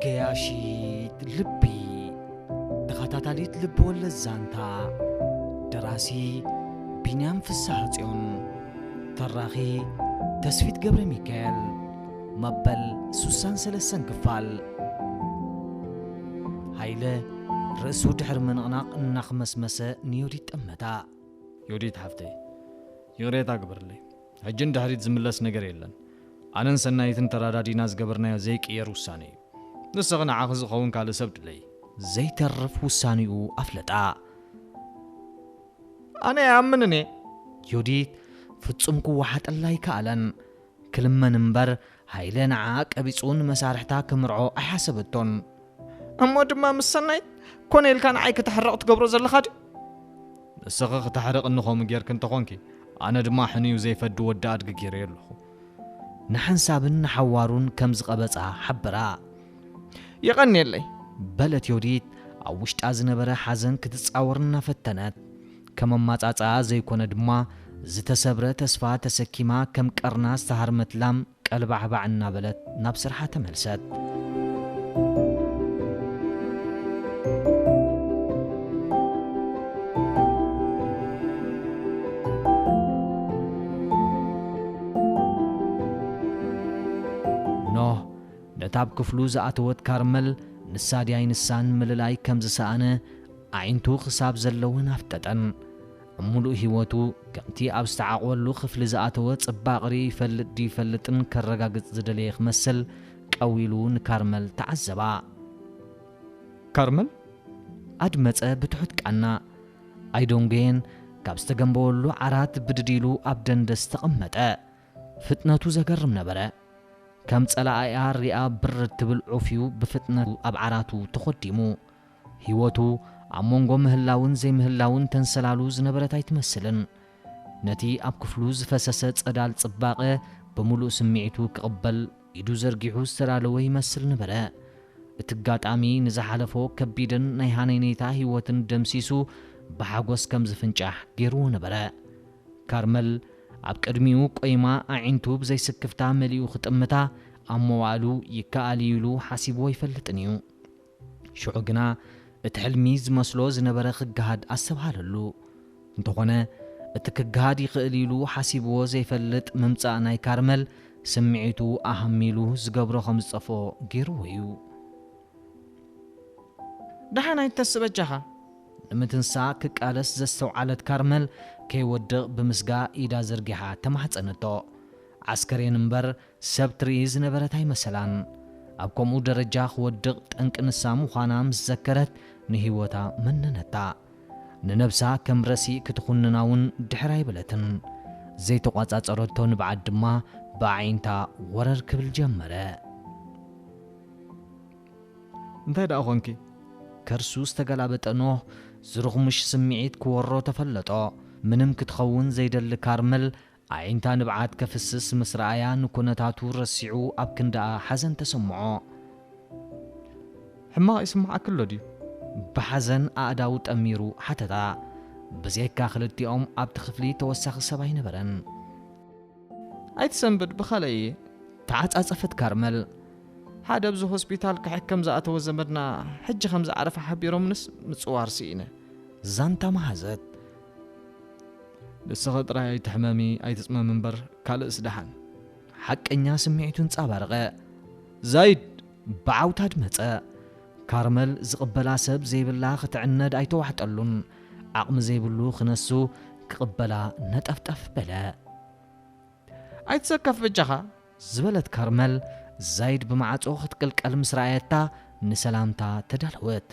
ገያሺት ልቢ፣ ተኸታታሊት ልቢ ወለድ ዛንታ። ደራሲ ቢንያም ፍስሐጽዮን። ተራኺ ተስፊት ገብረ ሚካኤል። መበል ሱሳን ሰለስተን ክፋል። ሃይለ ርእሱ ድሕሪ ምንቕናቕ እናኽመስመሰ ንዮዲት ጠመታ። ዮዲት ሓፍተይ፣ ይቕሬታ ግበርለይ። ሕጂ ንድሕሪት ዝምለስ ነገር የለን። ኣነን ሰናይትን ተራዳዲና ዝገበርናዮ ዘይቅየር ውሳነ እዩ። ንስኺ ንዓኺ ዝኸውን ካልእ ሰብ ድለይ። ዘይተርፍ ውሳኔኡ ኣፍለጣ። ኣነ ኣይኣምንን እየ። ዮዲት ፍጹም ክወሓጠላ ኣይከኣለን። ክልመን እምበር፣ ሃይለ ንዓ ቀቢጹ ንመሳርሕታ ክምርዖ ኣይሓሰበቶን። እሞ ድማ ምስ ሰናይት ኮነ ኢልካ ንዓይ ክተሕርቕ ትገብሮ ዘለኻ ድዩ? ንስኺ ክተሕርቕኒ ከምኡ ጌርኪ እንተኾንኪ፣ ኣነ ድማ ሕንዩ ዘይፈዲ ወዲ ኣድጊ ጌረዮ ኣለኹ። ንሓንሳብን ንሓዋሩን ከም ዝቐበጻ ሓበራ። የቐንየለይ። በለት ዮዲት ኣብ ውሽጣ ዝነበረ ሓዘን ክትጻወር እናፈተነት። ከም ኣማጻጽኣ ዘይኮነ ድማ፣ ዝተሰብረ ተስፋ ተሰኪማ ከም ቀርና ዝተሃርመት ላም ቀልባዕባዕ እናበለት ናብ ስርሓ ተመልሰት። ኖህ ነታ ኣብ ክፍሉ ዝኣተወት ካርመል ንሳ ድያይ ንሳን ምልላይ ከም ዝሰኣነ ኣዒንቱ ክሳብ ዘለወን ኣፍጠጠን። ኣብ ምሉእ ህይወቱ ከምቲ ኣብ ዝተዓቖበሉ ክፍሊ ዝኣተወ ጽባቕ ርእዩ ይፈልጥ ድዩ ይፈልጥን ከረጋግጽ ዝደለየ ክመስል ቀዊሉ ንካርመል ተዓዘባ። ካርመል? ኣድመጸ ብትሑት ቃና። ኣይደንጎየን ካብ ዝተገንበወሉ ዓራት ብድድ ኢሉ ኣብ ደንደስ ተቐመጠ። ፍጥነቱ ዘገርም ነበረ። ከም ጸላኣያ ሪኣ ብር እትብል ዑፍዩ ብፍጥነቱ ኣብ ዓራቱ ተኾዲሙ። ህይወቱ ኣብ መንጎ ምህላውን ዘይምህላውን ተንሰላሉ ዝነበረት ኣይትመስልን። ነቲ ኣብ ክፍሉ ዝፈሰሰ ጸዳል ጽባቐ ብምሉእ ስምዒቱ ክቕበል ኢዱ ዘርጊሑ ዝተዳለወ ይመስል ነበረ። እቲ ኣጋጣሚ ንዝሓለፎ ከቢድን ናይ ሃነይነይታ ህይወትን ደምሲሱ ብሓጎስ ከም ዝፍንጫሕ ገይርዎ ነበረ። ካርመል ኣብ ቅድሚኡ ቆይማ ኣዒንቱ ብዘይስክፍታ መሊኡ ክጥምታ ኣብ መዋእሉ ይከኣል እዩ ኢሉ ሓሲብዎ ኣይፈልጥን እዩ። ሽዑ ግና እቲ ሕልሚ ዝመስሎ ዝነበረ ክገሃድ ኣስተብሃለሉ። እንተኾነ እቲ ክገሃድ ይኽእል ኢሉ ሓሲብዎ ዘይፈልጥ ምምጻእ ናይ ካርመል ስምዒቱ ኣሃሚሉ ዝገብሮ ከም ዝጠፍኦ ገይርዎ እዩ። ደሓን ኣይትተስእ በጃኻ። ንምትንሳእ ክቃለስ ዘስተውዓለት ካርመል ከይወድቕ ብምስጋ ኢዳ ዘርጊሓ ተማሕጸነቶ። ዓስከሬን እምበር ሰብ ትርኢ ዝነበረት ኣይመሰላን። ኣብ ከምኡ ደረጃ ክወድቕ ጠንቂ ንሳ ምዃና ምስ ዘከረት ንህይወታ መነነታ። ንነብሳ ከም ረሲእ ክትኹንና እውን ድሕር ኣይበለትን። ዘይተቋጻጸረቶ ንብዓት ድማ ብኣዒንታ ወረር ክብል ጀመረ። እንታይ ደኣ ኾንኪ? ከርሱ ዝተገላበጠ ኖህ ዝርኹምሽ ስምዒት ክወሮ ተፈለጦ። ምንም ክትኸውን ዘይደሊ ካርመል ኣዒንታ ንብዓት ከፍስስ ምስ ረኣያ ንኩነታቱ ረሲዑ ኣብ ክንድኣ ሓዘን ተሰምዖ። ሕማቕ ይስምዓኪ ኣሎ ድዩ? ብሓዘን ኣእዳው ጠሚሩ ሓተታ። ብዘይካ ክልቲኦም ኣብቲ ክፍሊ ተወሳኺ ሰብ ኣይነበረን። ኣይትሰንብድ ብኻልእ እየ። ተዓጻጸፈት ካርመል። ሓደ ኣብዚ ሆስፒታል ክሕከም ዝኣተወ ዘመድና ሕጂ ከም ዝዓረፈ ሓቢሮምንስ ምጽዋር ስኢነ። ዛንታ መሃዘት። ንስኺ ጥራይ ኣይትሕመሚ ኣይትጽመሚ እምበር ካልእስ ደሓን። ሓቀኛ ስምዒቱ ኣንጸባረቐ። ዛይድ ብዓውታ ኣድመጸ። ካርመል ዝቕበላ ሰብ ዘይብላ ክትዕነድ ኣይተዋሕጠሉን። ዓቕሚ ዘይብሉ ክነሱ ክቕበላ ነጠፍጠፍ በለ። ኣይትሰከፍ በጃኻ ዝበለት ካርመል ዛይድ ብማዕጾ ክትቅልቀል ምስ ረኣየታ ንሰላምታ ተዳለወት።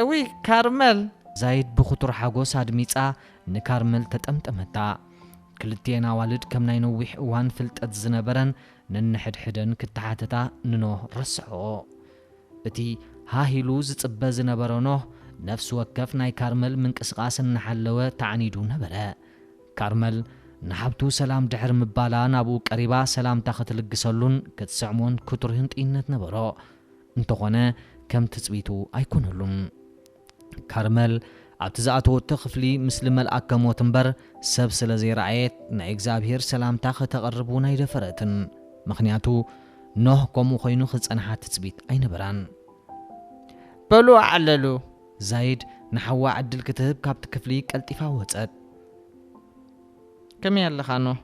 እውይ ካርመል። ዛይድ ብኽቱር ሓጎስ ኣድሚጻ ንካርመል ተጠምጠመታ። ክልቲኤን ኣዋልድ ከም ናይ ነዊሕ እዋን ፍልጠት ዝነበረን ነንሕድሕደን ክተሓተታ ንኖህ ረስዖ። እቲ ሃህ ኢሉ ዝጽበ ዝነበረ ኖህ ነፍሲ ወከፍ ናይ ካርመል ምንቅስቓስ እናሓለወ ተዓኒዱ ነበረ። ካርመል ንሓብቱ ሰላም ድሕሪ ምባላ ናብኡ ቀሪባ ሰላምታ ክትልግሰሉን ክትስዕሞን ክቱር ህንጥይነት ነበሮ። እንተኾነ ከም ትጽቢቱ ኣይኮነሉን። ካርመል ኣብቲ ዝኣተወቶ ክፍሊ ምስሊ መልኣከ ሞት እምበር ሰብ ስለ ዘይረኣየት ናይ እግዚኣብሔር ሰላምታ ከተቕርብ እውን ኣይደፈረትን። ምኽንያቱ ኖህ ከምኡ ኮይኑ ክጸንሓ ትጽቢት ኣይነበራን። በሉ ኣዕለሉ። ዛይድ ንሓዋ ዕድል ክትህብ ካብቲ ክፍሊ ቀልጢፋ ወጸት። ከመይ ኣለኻ ኖህ?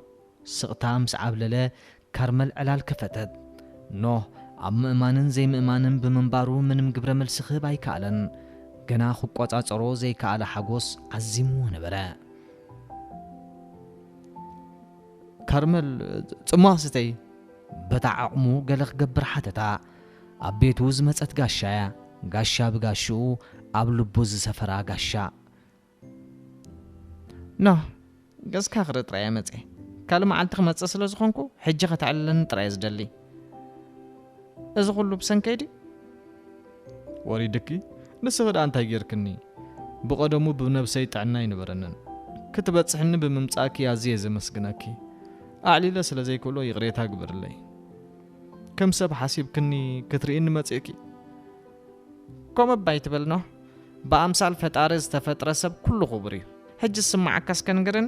ስቕታ ምስ ዓብለለ ካርመል ዕላል ከፈተት። ኖህ ኣብ ምእማንን ዘይምእማንን ብምንባሩ ምንም ግብረ መልሲ ክህብ ኣይከኣለን። ገና ክቆጻጸሮ ዘይከኣለ ሓጎስ ዓዚምዎ ነበረ። ካርመል፣ ጽማቕ ስተይ። በታ ዓቕሙ ገለ ክገብር ሓተታ። ኣብ ቤቱ ዝመጸት ጋሻ እያ። ጋሻ ብጋሽኡ ኣብ ልቡ ዝሰፈራ ጋሻ። ኖህ፣ ገጽካ ክርኢ ጥራይ እየ መጽየ። ካልእ መዓልቲ ክመጽእ ስለ ዝኾንኩ፣ ሕጂ ከተዕልለኒ ጥራይ እየ ዝደሊ። እዚ ኩሉ ብሰንከይ ድዩ? ወሪድኪ? ንስኺ ደኣ እንታይ ጌርክኒ? ብቐደሙ ብነብሰይ ጥዕና ኣይነበረንን። ክትበጽሕኒ ብምምጻእኪ ኣዝየ ዘመስግነኪ። ኣዕሊለ ስለ ዘይክእሎ ይቕሬታ ግበርለይ። ከም ሰብ ሓሲብክኒ ክትርእይኒ መጺእኪ? ከምኡ እባ ኣይትበል ኖህ። ብኣምሳል ፈጣሪ ዝተፈጥረ ሰብ ኩሉ ክቡር እዩ። ሕጂ ዝስምዓካ እስከ ንገረኒ።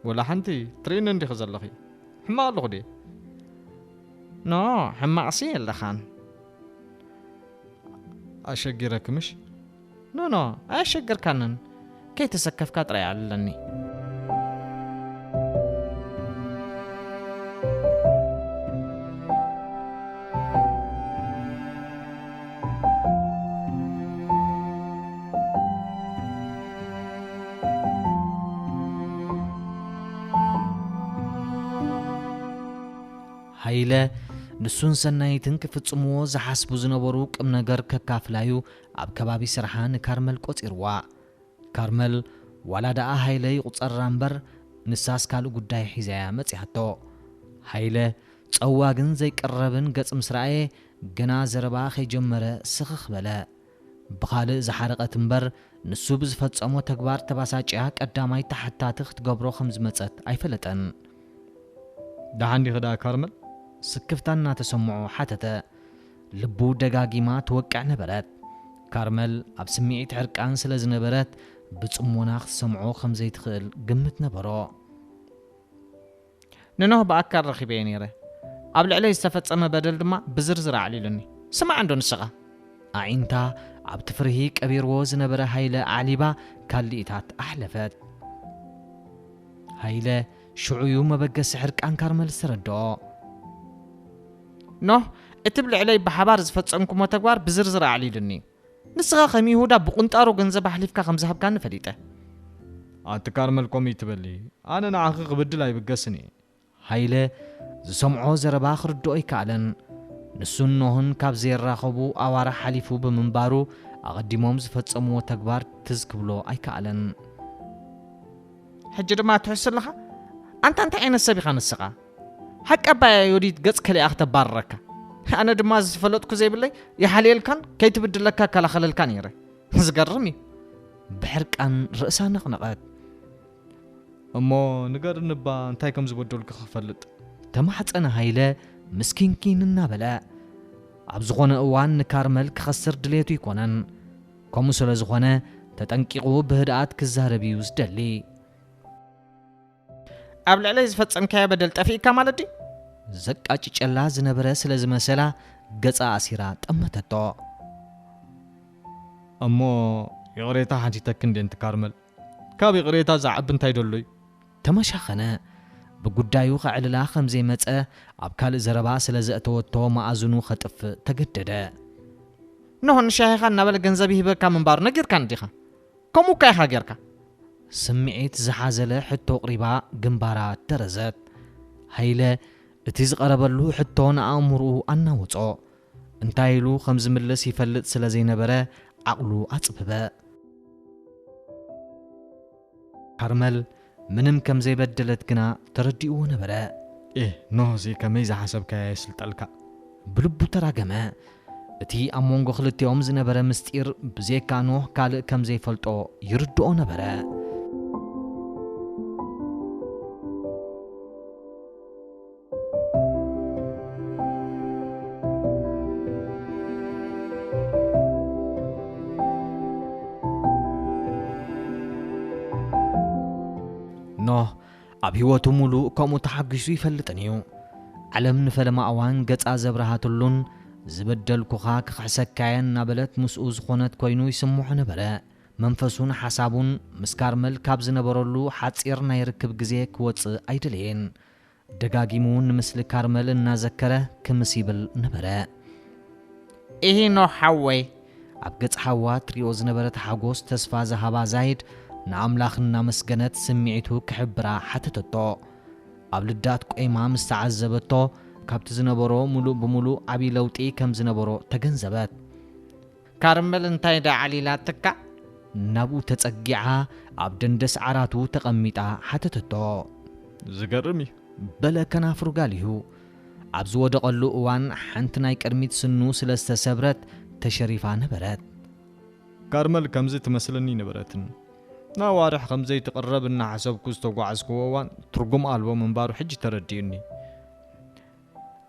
ወላ ሓንቲ ትርእይኒ እንዲኺ ዘለኺ። ሕማቕ ኣለኹ ድየ? ኖ፣ ሕማቕሲ የለኻን። ኣሸጊረኪ ምሽ? ኖ፣ ኖ፣ ኣየሸገርካንን። ከይተሰከፍካ ጥራይ ኣለኒ። ሃይለ፣ ንሱን ሰናይትን ክፍጽምዎ ዝሓስቡ ዝነበሩ ቁም ነገር ከካፍላዩ ኣብ ከባቢ ስርሓ ንካርመል ቆጺርዋ። ካርመል፣ ዋላ ደኣ ሃይለ ይቑጸራ እምበር፣ ንሳስ ካልእ ጉዳይ ሒዛያ መጺኣቶ። ሃይለ፣ ጸዋ ግን ዘይቀረብን ገጽ ምስ ረኣየ፣ ገና ዘረባ ከይጀመረ ስኽኽ በለ። ብኻልእ ዝሓረቐት እምበር፣ ንሱ ብዝፈጸሞ ተግባር ተባሳጭያ ቀዳማይ ተሓታቲ ክትገብሮ ከም ዝመጸት ኣይፈለጠን። ደሓን ዲኺ ደኣ ካርመል? ስክፍታ እናተሰምዖ ሓተተ። ልቡ ደጋጊማ ትወቅዕ ነበረት። ካርመል ኣብ ስምዒት ሕርቃን ስለ ዝነበረት፣ ብጽሞና ክትሰምዖ ከም ዘይትኽእል ግምት ነበሮ። ንኖህ ብኣካል ረኺበዮ ነይረ። ኣብ ልዕለይ ዝተፈጸመ በደል ድማ ብዝርዝር ኣዕሊሉኒ። ስማዕ እንዶ ንስኻ። ኣዒንታ ኣብቲ ፍርሂ ቀቢርዎ ዝነበረ ሃይለ ኣዕሊባ ካልኢታት ኣሕለፈት። ሃይለ ሽዑዩ መበገሲ ሕርቃን ካርመል ዝተረድኦ። ኖህ፣ እቲ ብልዕለይ ብሓባር ዝፈጸምኩሞ ተግባር ብዝርዝር ኣዕሊሉኒ እዩ። ንስኻ ከም ይሁዳ ብቁንጣሮ ገንዘብ ኣሕሊፍካ ከም ዝሃብካኒ ፈሊጠ። ኣቲ ካርመል፣ ከምኡ ይትበሊ። ኣነ ንዓኺ ክብድል ኣይብገስን እየ። ሃይለ ዝሰምዖ ዘረባ ክርድኦ ኣይከኣለን። ንሱን ኖህን ካብ ዘይራኸቡ ኣዋርሕ ሓሊፉ ብምንባሩ፣ ኣቐዲሞም ዝፈጸምዎ ተግባር ትዝ ክብሎ ኣይከኣለን። ሕጂ ድማ ትሕሱ ኣለኻ? ኣንታ እንታይ ዓይነት ሰብ ኢኻ ንስኻ? ሓቂ ኣባያ ዮዲት ገጽ ከሊኣ ክተባርረካ። ኣነ ድማ ዝፈለጥኩ ዘይብለይ ይሓልየልካን ከይትብድለካ እከላኸለልካን ነይረ። ዝገርም እዩ። ብሕርቃን ርእሳ ነቕነቐት። እሞ ንገርኒ እባ እንታይ ከም ዝበደልኩ ክፈልጥ። ተማሕጸነ ሃይለ ምስኪንኪን እናበለ። ኣብ ዝኾነ እዋን ንካርመል ክኸስር ድሌቱ ኣይኮነን። ከምኡ ስለ ዝኾነ ተጠንቂቑ ብህድኣት ክዛረብ እዩ ዝደሊ። ኣብ ልዕለይ ዝፈጸምካዮ በደል ጠፊእካ ማለት ድዩ? ዘቃጭጨላ ዝነበረ ስለ ዝመሰላ ገጻ ኣሲራ ጠመተቶ። እሞ ይቕሬታ ሓቲተኪ እንዴ እንቲ ካርመል? ካብ ይቕሬታ ዝዓቢ እንታይ ደሎ እዩ? ተመሻኸነ። ብጉዳዩ ከዕልላ ከም ዘይመጸ ኣብ ካልእ ዘረባ ስለ ዘእተወቶ መኣዝኑ ከጥፍእ ተገደደ። ኖህ ንሻሂኻ እናበለ ገንዘብ ይህበካ ምንባሩ ነጊርካኒ ዲኻ? ከምኡ እኳ ኢኻ ጌርካ። ስምዒት ዝሓዘለ ሕቶ ኣቕሪባ ግንባራ ደረዘት። ሃይለ እቲ ዝቐረበሉ ሕቶ ንኣእምሮኡ ኣናወጾ። እንታይ ኢሉ ከም ዝምልስ ይፈልጥ ስለ ዘይነበረ ዓቕሉ ኣጽበበ። ካርመል ምንም ከም ዘይበደለት ግና ተረዲእዎ ነበረ። ኤህ፣ ኖህ፣ እዚ ከመይ ዝሓሰብካዮ የስልጠልካ። ብልቡ ተራገመ። እቲ ኣብ መንጎ ክልቲኦም ዝነበረ ምስጢር ብዘይካ ኖህ ካልእ ከም ዘይፈልጦ ይርድኦ ነበረ። ኖህ ኣብ ህይወቱ ሙሉእ ከምኡ ተሓጒሱ ይፈልጥን እዩ። ዓለም ንፈለማ እዋን ገጻ ዘብርሃትሉን፣ "ዝበደልኩኻ ክኽሕሰካየ" እናበለት ምስኡ ዝኾነት ኮይኑ ይስምዖ ነበረ። መንፈሱን ሓሳቡን ምስ ካርመል ካብ ዝነበረሉ ሓጺር ናይ ርክብ ግዜ ክወጽእ ኣይደለየን። ደጋጊሙ ንምስሊ ካርመል እናዘከረ ክምስ ይብል ነበረ። "ኢሂ ኖህ ሓወይ!" ኣብ ገጽ ሓዋ ትሪኦ ዝነበረት ሓጎስ ተስፋ ዝሃባ ዛይድ ንኣምላኽ እናመስገነት ስምዒቱ ክሕብራ ሓተተቶ። ኣብ ልዳት ቆይማ ምስ ተዓዘበቶ፣ ካብቲ ዝነበሮ ምሉእ ብምሉእ ዓብዪ ለውጢ ከም ዝነበሮ ተገንዘበት። "ካርመል እንታይ ደኣ ዓሊላትካ?" ናብኡ ተጸጊዓ ኣብ ደንደስ ዓራቱ ተቐሚጣ ሓተተቶ። "ዝገርም እዩ!" በለ ከናፍሩ ጋሊሁ። ኣብ ዝወደቐሉ እዋን ሓንቲ ናይ ቅድሚት ስኑ ስለ ዝተሰብረት ተሸሪፋ ነበረት። "ካርመል ከምዚ ትመስለኒ ነበረትን። ንኣዋርሕ ከም ዘይትቕረብ እናሓሰብኩ ዝተጓዓዝክዎ እዋን ትርጉም ኣልቦ ምንባሩ ሕጂ ተረዲኡኒ።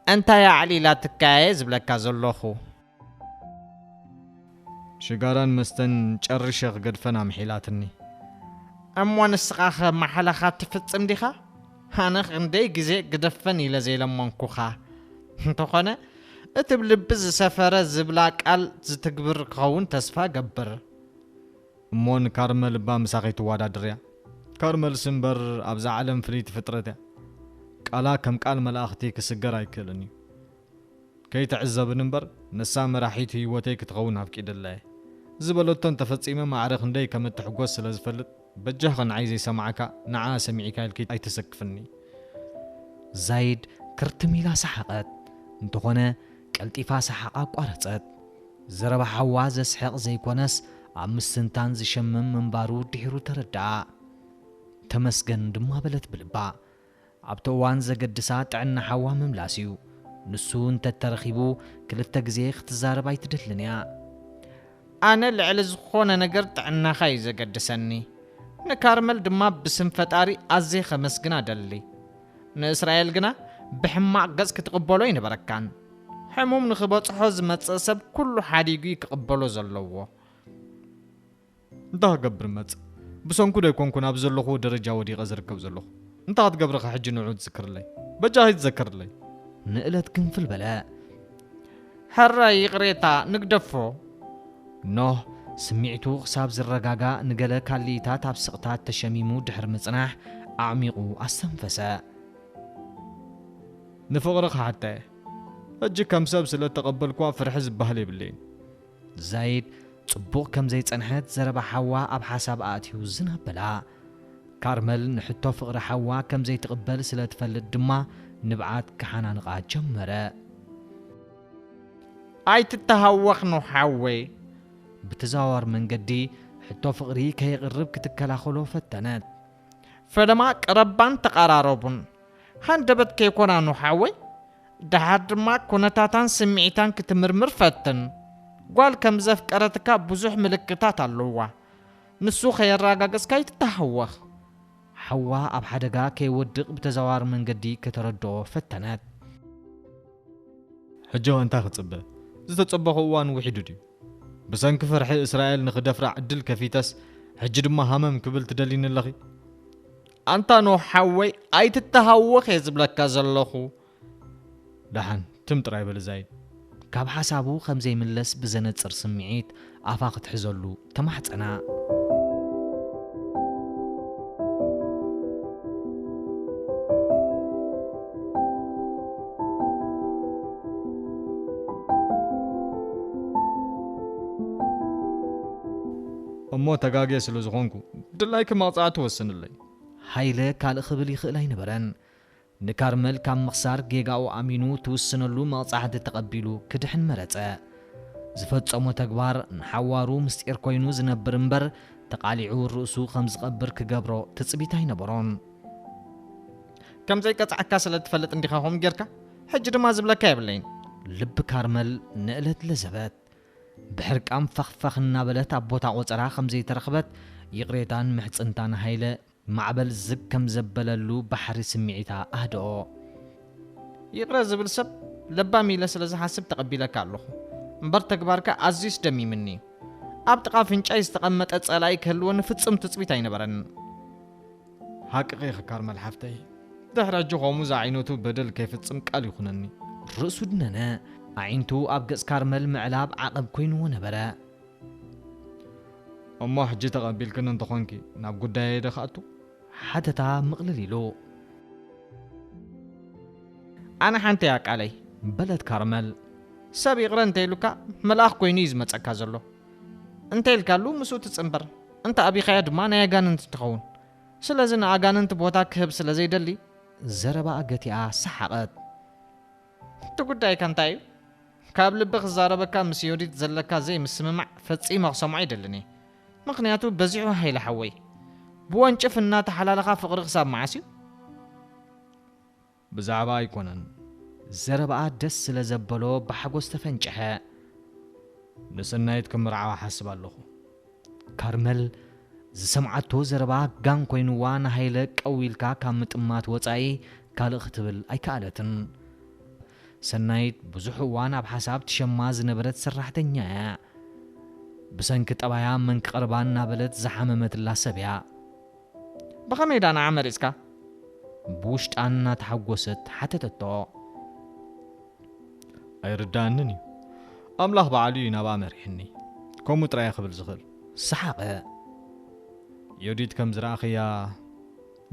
እንታይ ኣዕሊላትካየ ዝብለካ ዘለኹ?" ሽጋራን መስተን ጨርሸ ክገድፈን ኣምሒላትኒ። "እሞ ንስኻኸ ማሕላኻ ትፍጽም ዲኻ? ኣነ ክንደይ ግዜ ግደፈን ኢለ ዘይለመንኩኻ። እንተኾነ እቲ ብልቢ ዝሰፈረ ዝብላ ቃል ዝትግብር ክኸውን ተስፋ እገብር።" "እሞ ንካርመል እባ ምሳኺ ትወዳድርያ? ካርመልሲ እምበር ኣብዛ ዓለም ፍልይቲ ፍጥረት እያ። ቃላ ከም ቃል መላእኽቲ ክስገር ኣይክእልን እዩ። ከይትዕዘብን እምበር፣ ንሳ መራሒት ህይወተይ ክትኸውን ኣፍቂደላ እየ። ዝበለቶ እንተፈጺመ ማዕረ ክንደይ ከም እትሕጎስ ስለ ዝፈልጥ፣ በጃኻ ንዓይ ዘይሰማዕካ፣ ንዓኣ ሰሚዕካ ኢልኪ ኣይተሰክፍኒ።" ዛይድ ክርትም ኢላ ሰሓቐት። እንተኾነ፣ ቀልጢፋ ሰሓቓ ኣቋረጸት። ዘረባ ሓዋ ዘስሕቕ ዘይኮነስ፣ ኣብ ምስትንታን ዝሸምም ምንባሩ ድሒሩ ተረድኣ። "ተመስገን" ድማ በለት ብልባ። ኣብቲ እዋን ዘገድሳ ጥዕና ሓዋ ምምላስ እዩ። ንሱ እንተተረኺቡ ክልተ ግዜ ክትዛረብ ኣይትደልን እያ። "ኣነ ልዕሊ ዝኾነ ነገር ጥዕናኻ እዩ ዘገድሰኒ። ንካርመል ድማ ብስም ፈጣሪ ኣዝየ ከመስግና እደሊ። ንእስራኤል ግና ብሕማቕ ገጽ ክትቕበሎ ኣይነበረካን። ሕሙም ንኽበጽሖ ዝመጽእ ሰብ ኩሉ ሓዲጉ እዩ ክቕበሎ ዘለዎ።" "እንታይ ክገብር መጽእ? ብሰንኩ ዶ ኣይኮንኩን ኣብ ዘለኹዎ ደረጃ ወዲቐ ዝርከብ ዘለኹ? እንታይ ክትገብርኸ ሕጂ ንዑ ትዝክርለይ? በጃኺ ትዘክርለይ?" ንእለት ግንፍል በለ። "ሕራይ ይቕሬታ ንግደፎ።" ኖህ ስምዒቱ ክሳብ ዝረጋጋእ ንገለ ካልኢታት ኣብ ስቕታት ተሸሚሙ ድሕሪ ምጽናሕ ኣዕሚቑ ኣስተንፈሰ። "ንፍቕሪ ክሓታ እየ። ሕጂ ከም ሰብ ስለ እተቐበልኩዋ ፍርሒ ዝበሃል የብለይን።" ዛይድ ጽቡቕ ከም ዘይጸንሐት ዘረባ ሓዋ ኣብ ሓሳብ ኣእትዩ ዝን ኣበላ። ካርመል ንሕቶ ፍቕሪ ሓዋ ከም ዘይትቕበል ስለ ትፈልጥ ድማ ንብዓት ክሓናንቓ ጀመረ። "ኣይትተሃወኽ ኖህ ሓወይ!" ብተዘዋዋሪ መንገዲ ሕቶ ፍቕሪ ከየቕርብ ክትከላኸሎ ፈተነት። "ፈለማ ቅረባን ተቓራረቡን። ሃንደበት ከይኮና ኖህ ሓወይ፣ ደሓር ድማ ኩነታታን ስምዒታን ክትምርምር ፈትን። ጓል ከም ዘፍቀረትካ ብዙሕ ምልክታት ኣለዋ። ንሱ ከየራጋገጽካ ኣይትተሃወኽ።" ሓዋ ኣብ ሓደጋ ከይወድቕ ብተዘዋዋሪ መንገዲ ከተረድኦ ፈተነት። "ሕጂ እንታይ ክጽበ? ዝተጸበኹ እዋን ውሒዱ ድዩ? ብሰንኪ ፍርሒ እስራኤል ንኽደፍራ ዕድል ከፊተስ፣ ሕጂ ድማ ሃመም ክብል ትደሊኒ ኣለኺ?" "ኣንታ ኖህ ሓወይ፣ ኣይትተሃወኽ እየ ዝብለካ ዘለኹ።" "ደሓን፣ ትም ጥራይ በሊ ዛይድ።" ካብ ሓሳቡ ከም ዘይምለስ ብዘነጽር ስምዒት ኣፋ ክትሕዘሉ ተማሕጸና። "እሞ ተጋግየ ስለ ዝኾንኩ፣ ድላይኪ መቕጻዕቲ ወስንለይ።" ሃይለ ካልእ ክብል ይኽእል ኣይነበረን። ንካርመል ካብ ምኽሳር ጌጋኡ ኣሚኑ ትውስነሉ መቕጻዕቲ ተቐቢሉ ክድሕን መረጸ። ዝፈጸሞ ተግባር ንሓዋሩ ምስጢር ኮይኑ ዝነብር እምበር፣ ተቓሊዑ ርእሱ ከም ዝቐብር ክገብሮ ትጽቢት ኣይነበሮን። "ከም ዘይቀጽዓካ ስለ ትፈልጥ እንዲኻ ከምኡ ጌርካ? ሕጂ ድማ ዝብለካ የብለይን።" ልቢ ካርመል ንእለት ለዘበት። ብሕርቃም ፈኽፈኽ እናበለት ኣብ ቦታ ቆጸራ ከም ዘይተረኽበት፣ ይቕሬታን ምሕጽንታን ሃይለ ማዕበል ዝግ ከም ዘበለሉ ባሕሪ ስምዒታ ኣህደኦ። "ይቕረ ዝብል ሰብ ለባም ኢለ ስለ ዝሓስብ ተቐቢለካ ኣለኹ። እምበር ተግባርካ ኣዝዩስ ደሚምኒ እዩ። ኣብ ጥቓ ኣፍንጫይ ዝተቐመጠ ጸላኢ ክህልወኒ ፍጹም ትጽቢት ኣይነበረንን።" "ሓቅኺ ኢኺ ካርመል ሓፍተይ። ድሕሪ ሕጂ ከምኡ ዝዓይነቱ በደል ከይፍጽም ቃል ይኹነኒ። ርእሱ ድነነ። ኣዒንቱ ኣብ ገጽ ካርመል ምዕላብ ዓቐብ ኮይንዎ ነበረ። እሞ ሕጂ ተቐቢልክኒ እንተኾንኪ ናብ ጉዳየይ ዶ ክኣቱ? ሓተታ ምቕልል ኢሉ። ኣነ ሓንቲ እያ ቃለይ። በለት ካርመል። ሰብ ይቕረ እንተኢሉካ መልኣኽ ኮይኑ እዩ ዝመጸካ ዘሎ። እንተ ኢልካሉ ምስኡ ትጽንበር፣ እንተ ኣቢኻዮ ድማ ናይ ኣጋንንቲ ትኸውን። ስለዚ ንኣጋንንቲ ቦታ ክህብ ስለ ዘይደሊ። ዘረባኣ ገቲኣ ሰሓቐት። እቲ ጉዳይካ እንታይ እዩ? ካብ ልቢ ክዛረበካ ምስ ዮዲት ዘለካ ዘይምስምማዕ ፈጺመ ክሰምዖ ኣይደልን እየ። ምኽንያቱ በዚሑ ሃይለ ሓወይ። ብወንጭፍ እናተሓላለኻ ፍቕሪ ክሳብ መዓስ እዩ? ብዛዕባ ኣይኮነን። ዘረባኣ ደስ ስለ ዘበሎ ብሓጎስ ተፈንጨሐ። ንሰናይት ክምርዓዋ ሓስብ ኣለኹ። ካርመል ዝሰምዓቶ ዘረባ ጋን ኮይንዋ ንሃይለ ቀው ኢልካ ካብ ምጥማት ወጻኢ ካልእ ክትብል ኣይከኣለትን። ሰናይት ብዙሕ እዋን ኣብ ሓሳብ ትሸማ ዝነበረት ሰራሕተኛ እያ። ብሰንኪ ጠባያ መን ክቐርባ እናበለት ዝሓመመትላ ሰብ እያ። ብኸመይ ዳ ንዓ መሪጽካ? ብውሽጣ እናተሓጎሰት ሓተተቶ። ኣይርዳእንን እዩ። ኣምላኽ በዓሉ እዩ ናብኣ መሪሕኒ። ከምኡ ጥራይ እየ ክብል ዝኽእል። ሰሓቐ። ዮዲት ከም ዝረኣኽያ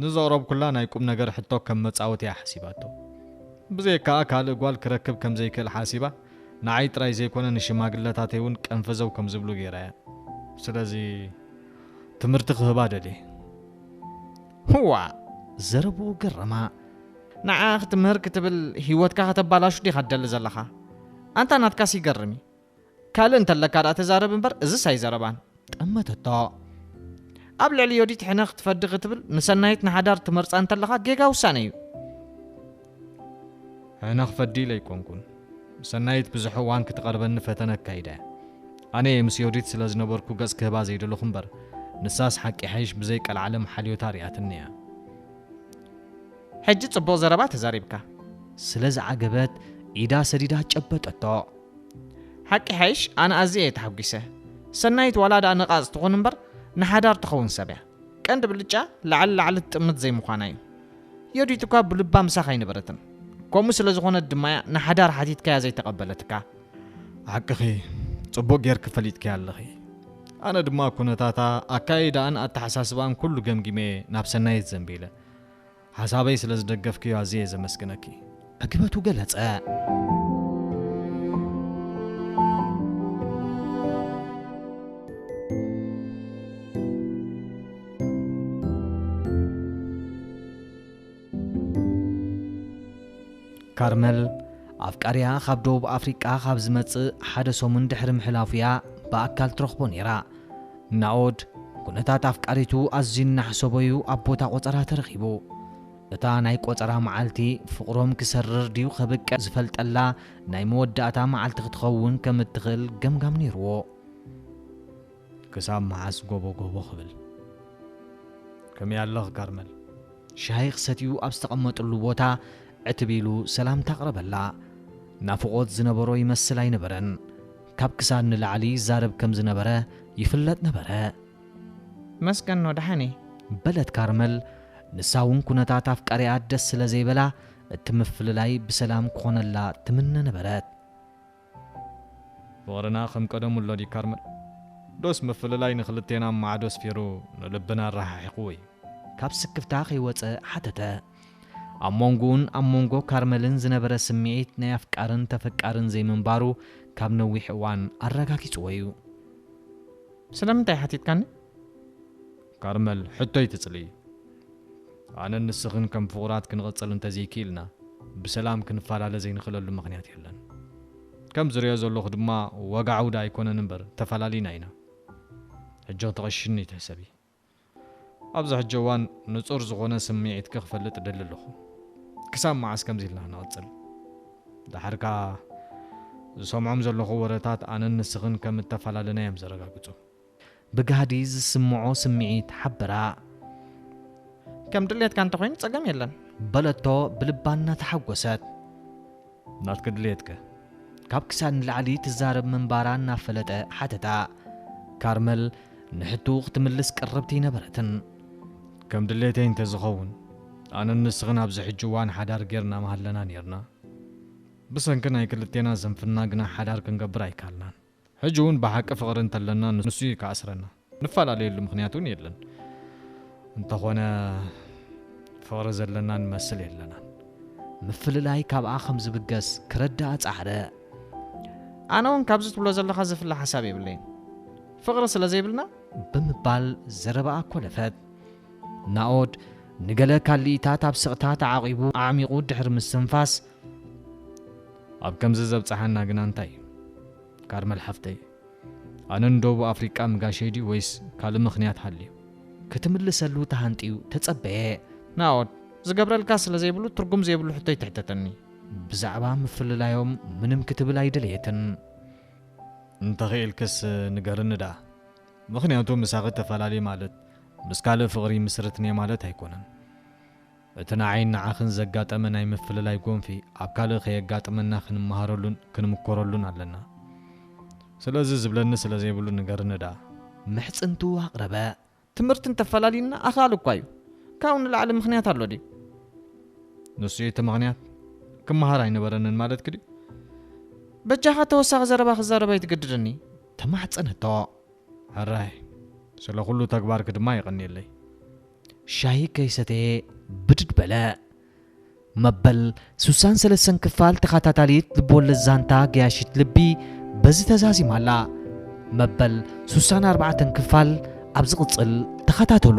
ንዘቕረብኩላ ናይ ቁም ነገር ሕቶ ከም መጻወቲ እያ ሓሲባቶ። ብዘይካኣ ካልእ ጓል ክረክብ ከም ዘይክእል ሓሲባ ንዓይ ጥራይ ዘይኮነ ንሽማግለታተይ እውን ቀንፈዘው ከም ዝብሉ ገይራ እያ። ስለዚ ትምህርቲ ክህባ ደልየ። ህዋ! ዘረብኡ ገረማ። ንዓ ክትምህር ክትብል ህይወትካ ከተባላሹ ዲኻ ትደሊ ዘለኻ? ኣንታ ናትካስ ይገርም እዩ። ካልእ እንተለካ ደኣ ተዛረብ እምበር እዝስ ኣይዘረባን። ጠመተቶ። ኣብ ልዕሊ ዮዲት ሕነ ክትፈዲ ክትብል ንሰናይት ንሓዳር ትመርጻ እንተለኻ ጌጋ ውሳነ እዩ። ሕነ ክፈዲ ኢለ ኣይኮንኩን። ሰናይት ብዙሕ እዋን ክትቐርበኒ ፈተነ ኣካይዳ እያ። ኣነ እየ ምስ ዮዲት ስለ ዝነበርኩ ገጽ ክህባ ዘይደለኹ እምበር፣ ንሳስ ሓቂ ሓይሽ ብዘይ ቀልዓለም ሓልዮታ ሪኣትኒ እያ። ሕጂ ጽቡቕ ዘረባ ተዛሪብካ። ስለ ዝዓገበት ኢዳ ሰዲዳ ጨበጠቶ። ሓቂ ሓይሽ ኣነ ኣዝየ እየ ተሓጒሰ። ሰናይት ዋላ ደኣ ነቓጽ ትኹን እምበር ንሓዳር ትኸውን ሰብ እያ። ቀንዲ ብልጫ ላዕሊ ላዕሊ ትጥምት ዘይምዃና እዩ። ዮዲት እኳ ብልባ ምሳኻ ኣይነበረትን። ከምኡ ስለ ዝኾነት ድማ እያ ንሓዳር ሓቲትካያ ዘይተቐበለትካ። ሓቅኺ፣ ጽቡቕ ጌርኪ ፈሊጥኪ ኣለኺ። ኣነ ድማ ኩነታታ፣ ኣካይዳኣን ኣተሓሳስባኣን ኩሉ ገምጊመ ናብ ሰናይት ዘንቢለ። ሓሳበይ ስለ ዝደገፍክዮ ኣዝየ እየ ዘመስግነኪ። ዕግበቱ ገለጸ። ካርመል፣ ኣፍቃሪያ ካብ ደቡብ ኣፍሪቃ ካብ ዝመጽእ ሓደ ሰሙን ድሕሪ ምሕላፉ እያ ብኣካል ትረኽቦ ነይራ። ናኦድ፣ ኩነታት ኣፍቃሪቱ ኣዝዩ እናሕሰቦ እዩ ኣብ ቦታ ቆጸራ ተረኺቡ። እታ ናይ ቆጸራ መዓልቲ ፍቕሮም ክሰርር ድዩ ከብቅዕ ዝፈልጠላ ናይ መወዳእታ መዓልቲ ክትኸውን ከም እትኽእል ገምጋም ነይርዎ። ክሳብ መዓስ ጎቦ ጎቦ ክብል? ከመይ ኣለኽ ካርመል? ሻሂ ክሰትዩ ኣብ ዝተቐመጥሉ ቦታ ዕትብ ኢሉ ሰላምታ ኣቕረበላ። ናፍቖት ዝነበሮ ይመስል ኣይነበረን። ካብ ክሳድ ንላዕሊ ይዛረብ ከም ዝነበረ ይፍለጥ ነበረ። መስገኖ ደሓን እየ። በለት ካርመል። ንሳ እውን ኩነታት ኣፍቃሪኣ ደስ ስለ ዘይበላ እቲ ምፍልላይ ብሰላም ክኾነላ ትምነ ነበረት። ፍቕርና ከም ቀደሙ ኣሎ ድዩ ካርመል? ዶስ ምፍልላይ ንኽልቴና ማዕዶ ኣስፊሩ ንልብና ኣረሓሒቕዎ እዩ? ካብ ስክፍታ ከይወጸ ሓተተ። ኣብ መንጎኡን ኣብ መንጎ ካርመልን ዝነበረ ስምዒት ናይ ኣፍቃርን ተፈቃርን ዘይምንባሩ ካብ ነዊሕ እዋን ኣረጋጊጽዎ እዩ። ስለምንታይ ሓቲትካኒ? ካርመል፣ ሕቶይ ትጽልኢ። ኣነን ንስኽን ከም ፍቑራት ክንቕጽል እንተዘይክኢልና፣ ብሰላም ክንፈላለ ዘይንኽእለሉ ምኽንያት የለን። ከም ዝሪኦ ዘለኹ ድማ፣ ወግዓዊ ደኣ ኣይኮነን እምበር፣ ተፈላሊና ኢና። ሕጂ ክትቐሽሽኒ ኣይትሕሰቢ። ኣብዚ ሕጂ እዋን ንጹር ዝኾነ ስምዒትኪ ክፈልጥ እደሊ ኣለኹ። ክሳብ መዓስ ከምዚ ኢልና ክንቕጽል? ደሓር ከኣ ዝሰምዖም ዘለኹ ወረታት ኣነን ንስኽን ከም እተፈላለና እዮም ዘረጋግጹ። ብጋህዲ ዝስምዖ ስምዒት ሓበራ። ከም ድሌትካ እንተኾይኑ ጸገም የለን። በለቶ ብልባ እናተሓጎሰት። ናትኪ ድሌትከ? ካብ ክሳድ ንላዕሊ ትዛረብ ምንባራ እናፈለጠ ሓተታ። ካርመል ንሕቱ ክትምልስ ቅርብቲ ኣይነበረትን። ከም ድሌተይ እንተዝኸውን፣ ኣነን ንስኽን ኣብዚ ሕጂ እዋን ሓዳር ጌርና ምሃለና ኔርና። ብሰንኪ ናይ ክልቴና ስንፍና ግና ሓዳር ክንገብር ኣይከኣልናን። ሕጂ እውን ብሓቂ ፍቕሪ እንተለና ንሱ እዩ ክኣስረና። ንፈላለየሉ ምኽንያት እውን የለን። እንተኾነ ፍቕሪ ዘለና ንመስል የለናን። ምፍልላይ ካብኣ ከም ዝብገስ ክረድኣ ጻዕረ። ኣነ እውን ካብዚ ትብሎ ዘለኻ ዝፍለ ሓሳብ የብለይን። ፍቕሪ ስለ ዘይብልና ብምባል ዘረባኣ ኮለፈት። ናኦድ ንገለ ካልኢታት ኣብ ስቕታ ተዓቒቡ ኣዕሚቑ ድሕሪ ምስትንፋስ፣ ኣብ ከምዚ ዘብጽሓና ግና እንታይ እዩ? ካርመል ሓፍተይ፣ ኣነ ንደቡብ ኣፍሪቃ ምጋሸይ ድዩ ወይስ ካልእ ምኽንያት ሃልዩ? ክትምልሰሉ ተሃንጥዩ ተጸበየ። ናኦድ፣ ዝገብረልካ ስለ ዘይብሉ ትርጉም ዘይብሉ ሕቶ ይትሕተተኒ። ብዛዕባ ምፍልላዮም ምንም ክትብል ኣይደለየትን። እንተኽኢልክስ ንገርኒ ደኣ። ምኽንያቱ ምሳኺ ተፈላለየ ማለት ምስ ካልእ ፍቕሪ ምስርትንየ ማለት ኣይኮነን። እቲ ንዓይን ንዓኽን ዘጋጠመ ናይ ምፍልላይ ጎንፊ ኣብ ካልእ ከየጋጥመና ክንመሃረሉን ክንምኮረሉን ኣለና። ስለዚ ዝብለኒ ስለ ዘይብሉ ንገርኒ ደኣ። ምሕጽንቱ ኣቕረበ። ትምህርቲ እንተፈላሊና ኣኻሊ እኳ እዩ። ካብኡ ንላዕሊ ምኽንያት ኣሎ ድዩ? ንሱ እቲ ምኽንያት ክመሃር ኣይነበረንን ማለትኪ ድዩ? በጃኻ ተወሳኺ ዘረባ ክዛረብ ኣይትገድደኒ። ተማሕጸነቶ። ሕራይ፣ ስለ ኩሉ ተግባርኪ ድማ የቐንየለይ። ሻሂ ከይሰተየ ብድድ በለ። መበል ሱሳን ሰለስተን ክፋል ተኸታታሊት ልብወለድ ዛንታ ገያሺት ልቢ በዚ ተዛዚማ ኣላ። መበል ሱሳን ኣርባዕተን ክፋል ኣብ ዝቕጽል ተኸታተሉ።